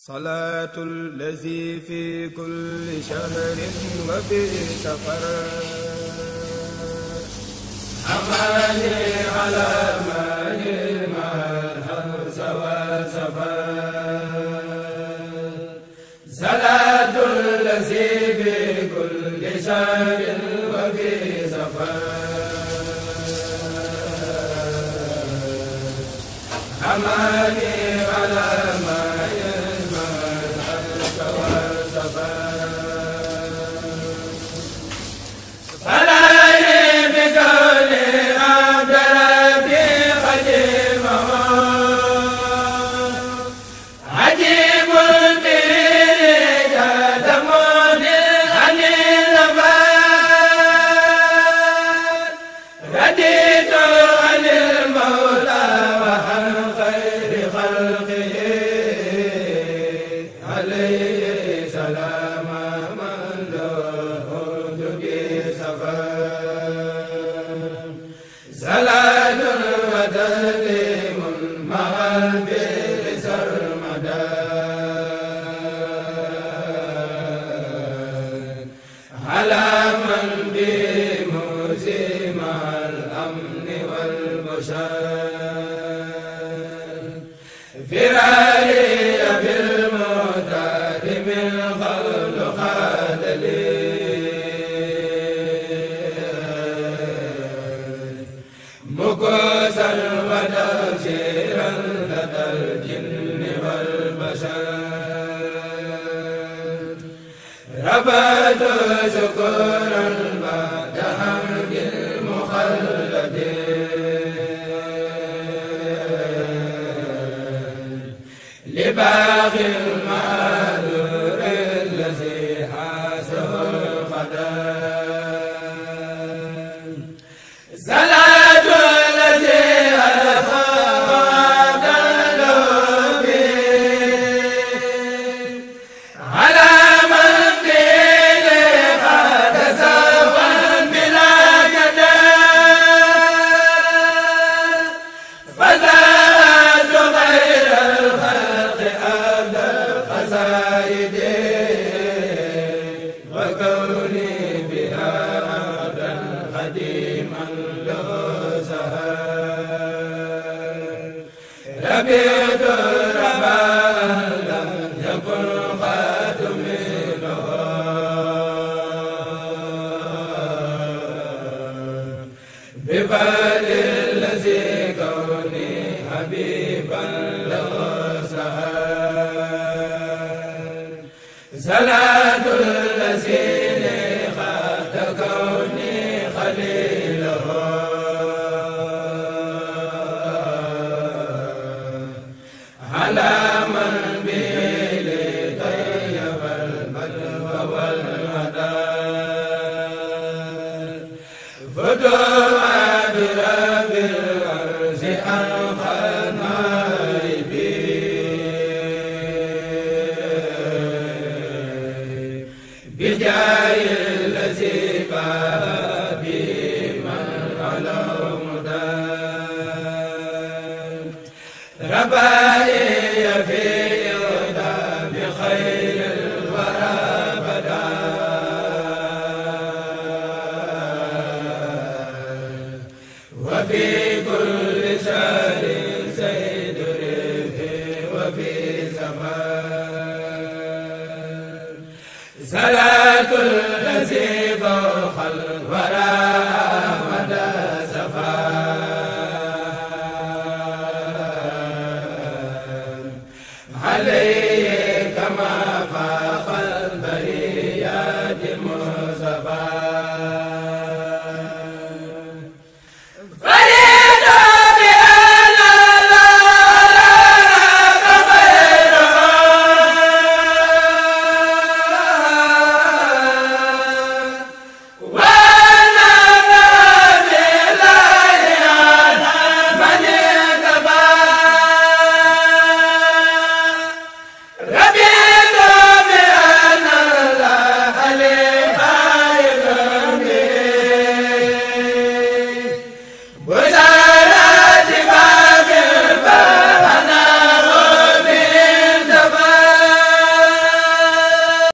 salaatu lazi fi kulli shahrin wa fi safar amaani ala maani mal hamza wa safar salaatu lazi fi kulli shahrin wa fi safar amaani ala ربات شكرا بعد حمد المخلد لباغ المعذور الذي حاسه القدر صلاة الذي ألقى قلبي على صلاة الذين قد كوني خليله على من به لطيب البلوى والمدى فتوى برب الأرض أنخى